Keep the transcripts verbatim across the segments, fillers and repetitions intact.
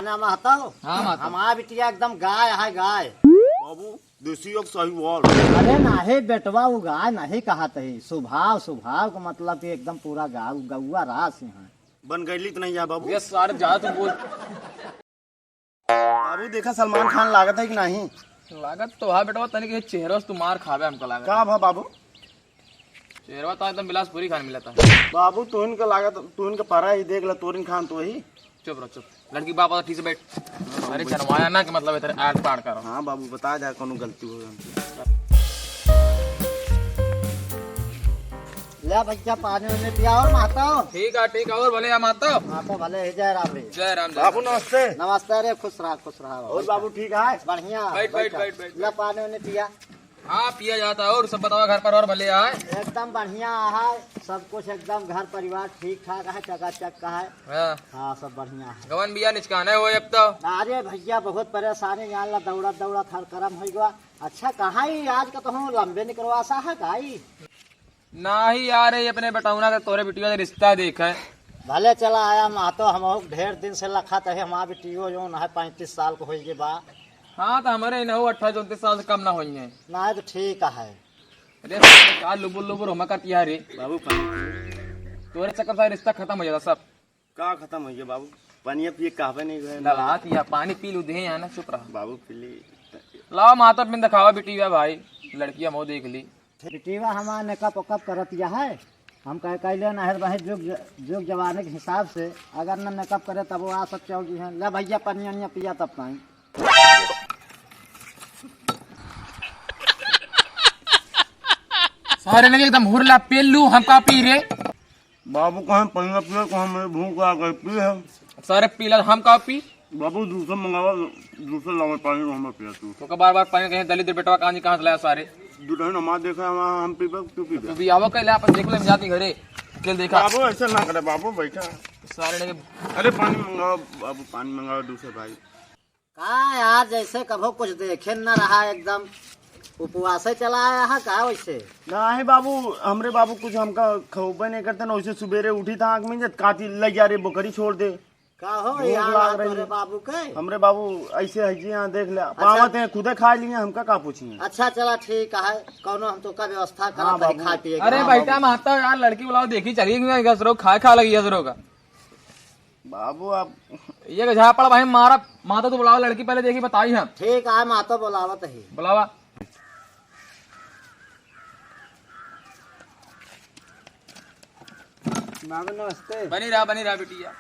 ना महतो। हाँ, महतो। हमार बिटिया एकदम गाय है, गाय। बाबू, देसी एक साहिवाल। अरे नाहीं बेटवा, वो गाय नाहीं कहत ही। स्वभाव, स्वभाव का मतलब कि एकदम पूरा गाँव, गौवा रास यहाँ। बन गईली तो नहीं है बाबू? ये सारे ज्यादा तू बोल। बाबू देखा सलमान खान लागत है कि नहीं? लागत तो है बेटवा, तनिक ये चेहरा से तू मार खावे हमका लागत। का भा बाबू? चेहरा तो एकदम बिलासपुरी खान मिलत है। बाबू तू इनका लागत, तू इनका परा ही देख ला, तोरिन खान तो वही। चुप रहो, चुप। लड़की बाप ठीक से बैठ। अरे जनवाया ना कि मतलब इधर आड़ पाड़ करो। हाँ बाबू, बता जा कौनो गलती हो हमसे। ले भैया, पानी उनी पिया और महतो। ठीक है, ठीक है, और भले या महतो। महतो भले ही, जय राम रे। जय राम, जय बाबू राम। नमस्ते। नमस्ते रे, खुश रहा, खुश रहा। और बाबू ठीक है? बढ़िया। बैठ, बैठ, बैठ, बैठ। ले पानी उनी पिया। हाँ, पिया जाता है। और सब बतावा, घर पर और भले आए? एकदम बढ़िया है, सब कुछ एकदम घर परिवार ठीक ठाक है, चकाचक का है। हाँ। हाँ, सब बढ़िया है। गवन बिया निचकाने हो अब तो। अरे भैया, बहुत परेशानी, जान ला, दौड़त दौड़त हर करम हो गवा। अच्छा, कहाँ ही आज का तो हम लंबे निकलवासा है काई? नाही यार, ये अपने बेटौना के तोरे बिटिया से रिश्ता देखे। भले चला आया महतो, हम ढेर दिन से लखत है, हमार बिटियो जौन है पैंतीस साल को होई के बा। हाँ, तो हमारे इनहू अट्ठाईस उनतीस साल से कम ना होई है। ना, तो ठीक है। अरे, का लुबुर लुबुर होमा करती है रे? बाबू, पानी। तोरे चक्कर से रिश्ता खत्म हो जाता सब। का खत्म हो गया बाबू? पानिया पिए कहबे नहीं गए। डलात या पानी पी लू दे यहाँ ना, चुप रहा। बाबू पी ली। लाओ माता पिन दिखावा बिटिया भाई, लड़की हम देख ली। बिटिया हमार मेकअप वेकअप करत या है, हम कह कहले नहर बहे जुग ज-, जुग जमाने के हिसाब से, अगर न मेकअप करे तब वो आ सकते हो जी हैं। ले भैया पानी वानिया पिया तब ताई। सारे ने एकदम हुरला पेल लू, हम का पी रे? बाबू कहें पनिया पिए, कहें मेरी भूख लाग गई, पी है। सारे पीला, हम का पी? बाबू जूस मंगावा, जूस लावे पानी, हमें पिया तू। तो का बार बार पानी कहें, दलिद्र बेटवा कहाँ जी कहाँ से लाया सारे? दुल्हन हमार देखा है, वहाँ हम पीबे, तू पीबे। तू भी आवो कहले, अपन देख ले, हम जाती घरे, अकेले देखा। बाबू ऐसे ना करे बाबू, बैठा। सारे ने अरे पानी मंगाओ बाबू, पानी मंगाओ दूसरे भाई। का यार, जैसे कभो कुछ देखे न रहा, एकदम उपवासे चला आया है का वैसे? नहीं बाबू, हमरे बाबू कुछ हमका खौबे नहीं करते ना, वैसे सुबेरे उठी था आँख में जब काटी लग जा रे बकरी छोड़ दे। का हो भूख यार, लाग रही तोरे है। बाबू के? हमरे बाबू ऐसे है जी, यहाँ देख ले, अच्छा। पावत है, खुदे खा लिए, हमका का पूछिए। अच्छा चला ठीक है, कौनो हम तो का व्यवस्था हाँ करत है बाबू। खाए पिए के। अरे हाँ बैठा बाबू। माता यार, लड़की बुलाओ, देखी चली गई, गैस रो खाए खा लगी गैस रो का। बाबू, आप ये के झापड़ भाई मारा, माता तो बुलावा, लड़की पहले देखी, बताई हम। ठीक है, माता बुलावत ही। बुलावा। बाबू, नमस्ते। बनी रहा, बनी रहा, बिटिया।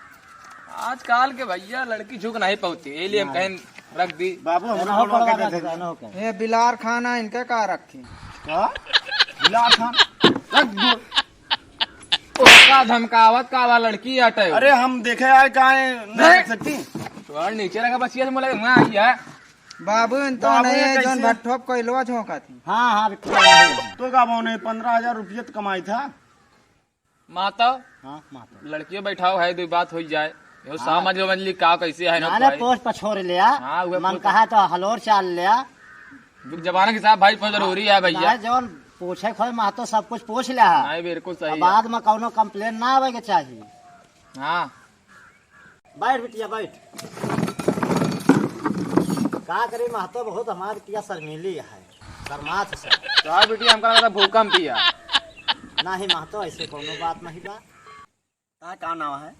आजकल के भैया लड़की झुक नहीं पाती, ये लिए हम ना। कहें रख दी। बाबू, हम एना हो लोग पड़वा के रख दे दे। देना हो क्या? ये बिलार खाना इनके का रखी? का? बिलार खान? रख दो। ओ, का धमकावत का बा लड़की आटे? अरे, हम देखे आए, काहे नहीं नहीं। रख सकती? तो नीचे रखा बचिया से मुलाकात ना आई है। बाबू, इन तो बाबू, नहीं ये है, जोन कैसे? भट्ठोप कोइलवा झोंका थी। हाँ, हाँ, बिल्कुल। तो का बोने, पन्द्रह हजार रुपये तो कमाई था। माता, हाँ, माता। लड़कियों बैठाओ है, दो बात हो जाए। यो हाँ। समझ लो, मंजली का कैसे है ना ना, रे, भाई। पोस्ट पछोर लिया। हाँ, उहे मन पोस्ट। कहा तो हलोर चाल लिया। जुग जमाना के हिसाब भाई, बहुत जरूरी है भैया। नहीं, जौन पूछे खोए महतो सब कुछ पूछ लिया है। नहीं, बिल्कुल सही अब है। बाद में कौनो कंप्लेन ना आवे के चाहिए। हाँ। बैठ बिटिया, बैठ। का करी महतो, बहुत हमार बिटिया शर्मीली है, शर्मात है सब। का बिटिया, हमका लगा था भूकंप ही है। नहीं महतो, ऐसे कौनो बात नहीं बा। का, का नाम है?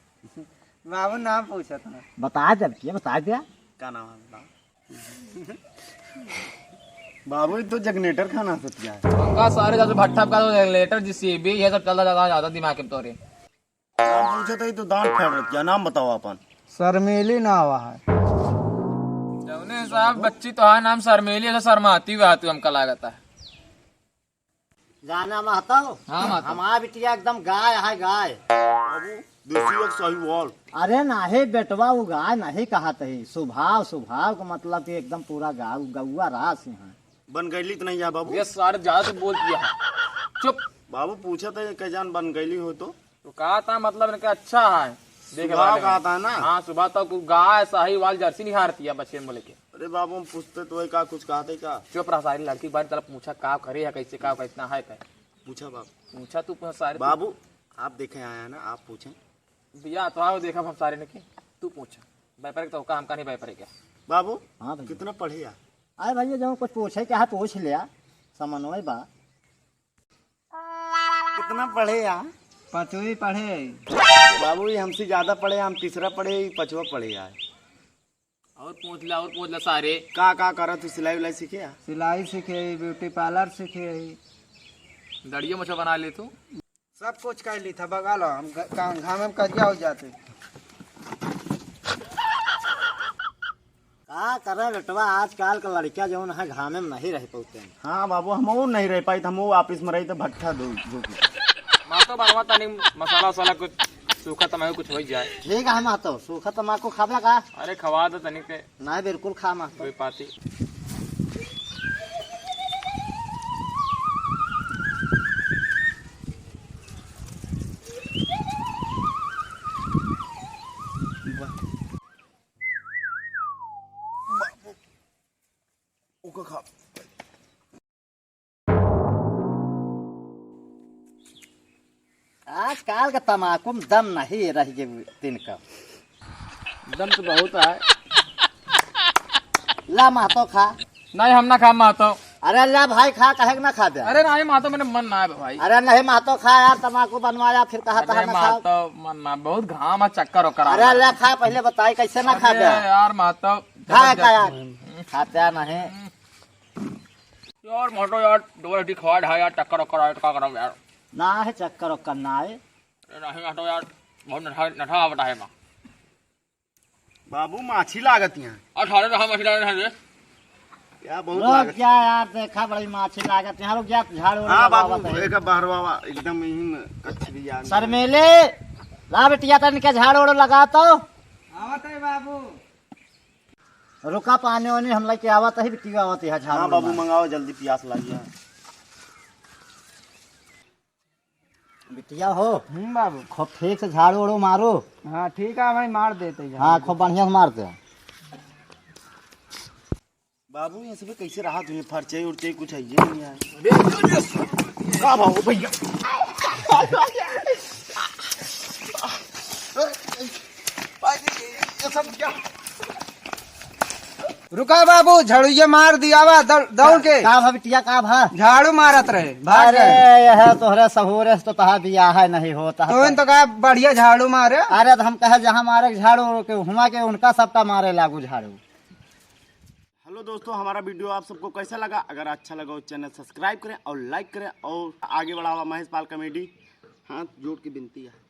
बाबू नाम पूछत है। बता दे बिटिया, बता दे। का नाम है बताओ? बाबू, ये तो जनरेटर खाना सोच गया है। उनका सारे जैसे भट्ठा का तो जनरेटर, जेसीबी, ये सब चलता जाता, ज्यादा दिमाग में तोरे। नाम पूछे तो ये तो दांत फाड़ रखी है। नाम बताओ अपन। शर्मीली नाम है। जौने साहब बच्ची तो है नाम शर्मीली, ऐसा शर्माती हुआ तू हमका लागत है। जाना महतो? हाँ, महतो। हमार बिटिया एकदम गाय है, गाय। बाबू, देसी एक साहिवाल। अरे नाहीं बेटवा, वो गाय नाहीं कहत ही। स्वभाव, स्वभाव का मतलब कि एकदम पूरा गाँव, गौवा रास यहाँ। बन गईली तो नहीं है बाबू? ये सारे ज्यादा तो बोल दिया है। चुप। बाबू, पूछा था, ये कह जान बन गईली हो तो? तो कहा था, मतलब, इनका अच्छा है। देखे सुभाव वाले कहा में। था ना? हाँ, सुभाव तो कुछ गाय, साहिवाल, जर्सी निहारती है बच्चे में लेके। अरे बाबू, हम पूछते तो वही का कुछ कहते का? चुप रहा, सारी लड़की बारे तरफ पूछा, का करे है, कैसे, का, कैसना है, का? पूछा बाबू। पूछा तू, पूछा सारे तू। बाबू, आप देखे आया ना, आप पूछें। भैया, तो आओ, देखा हम सारे ने के। तू पूछा। व्यापारिक तो का, हमका नहीं व्यापारिक है। बाबू, हाँ भैया। कितना पढ़े आ? अरे भैया, जो कुछ पूछे के है, पूछ लिया, समन्वय बा। कितना पढ़े आ? पाँचवीं पढ़े। बाबू, ये हमसे ज्यादा पढ़े, हम तीसरा पढ़े, ये पाँचवा पढ़े आ। और पूछ ला, और पूछ ला सारे। का, का करत तू, सिलाई उलाई सीखे आ? सिलाई सीखे, ब्यूटी पार्लर सीखे। दड़ियो मछा बना ले तू। सब कुछ कर ली था, बगा लो, हम घ-, का-, घामे में करिया हो जाते। का करे बेटवा, आजकल का लड़किया जौन है घामे में नहीं रह पाते हैं। हाँ बाबू, हम वो नहीं रह पाई, हम वो ऑफिस में रही तो भट्ठा दो, दो। महतो बरवा तनी मसाला वसाला कुछ सूखा तमाकू कुछ हो जाए। ठीक है महतो, सूखा तमाकू खाबे का? अरे खवा दो तनी के। नहीं, बिल्कुल खा महतो। कोई पाती। ओका खा। आजकल का तमाकू में दम नहीं रह गए तिनका। दम तो बहुत है। ला महतो खा। नहीं, हम ना खा महतो। अरे ला भाई खा, कहे के ना खा दे। अरे नहीं महतो, मेरे मन ना है भाई। अरे नहीं महतो खा यार, तमाकू बनवाया फिर कहा अरे तहा ना खाओ। महतो, मन ना, बहुत घाम है, चक्कर ओकर आ अरे रहा है। ला खा, पहले बताई कैसे ना खा अरे दे। यार महतो, खा जबरदस्त। का यार? खाते नहीं। यार महतो यार, दो रोटी खवा ढा यार, चक्कर ओक्कर आए तो का करब यार? ना है चक्कर ओक्कर ना आए। अरे नहीं महतो यार, बहुत नठा, नठा आवत है माँ। बाबू माछी लागत यहाँ। अठारह तो हम मछली डाले हैं रे। क्या बहुत लोग लागत। क्या यार, देखा बड़ी माछी लागत यहाँ, लोग जा झाड़ू वाड़ू हाँ बाबू, लगावत है। एक बहरवा एकदम यही में कच्छ भी यार। शर्मेले, ला बिटिया तन के झाड़ू वाड़ू लगा तो। आवत है बाबू। रुका, पानी वानी हम लेके आवत ही, बिटिया आवत है, झाड़ू हाँ बाबू, मार। मंगाओ जल्दी, प्यास लागी है। बिटिया हो। हम्म बाबू। खूब ठीक से झाड़ू उड़ू मारो। हाँ ठीक है भाई, मार देते हैं हाँ, झाड़ू। खूब बढ़िया से मार दे। बाबू, ये सब कैसे रहा तुझे, फरचई उरचई कुछ है ये नहीं है। अरे, अरे, का भाव भैया? भाई, ये, ये सब क्या? रुका बाबू, झाड़ू ये मार दिया बा, दौ-, दौड़ के। का भा बिटिया, का भा? झाड़ू मारत रहे, भाग अरे, गए। यह तोहरे सहूरे से तो तहा बियाह है नहीं होता है। तो इन तो कहा बढ़िया झाड़ू मारे। अरे, तो हम कहे जहाँ मारे झाड़ू के, हुआ के उनका सबका मारे लागू झाड़ू। हेलो दोस्तों, हमारा वीडियो आप सबको कैसा लगा? अगर अच्छा लगा हो, चैनल सब्सक्राइब करें और लाइक करें और आगे बढ़ावा महेश पाल कॉमेडी। हाथ जोड़ के विनती है।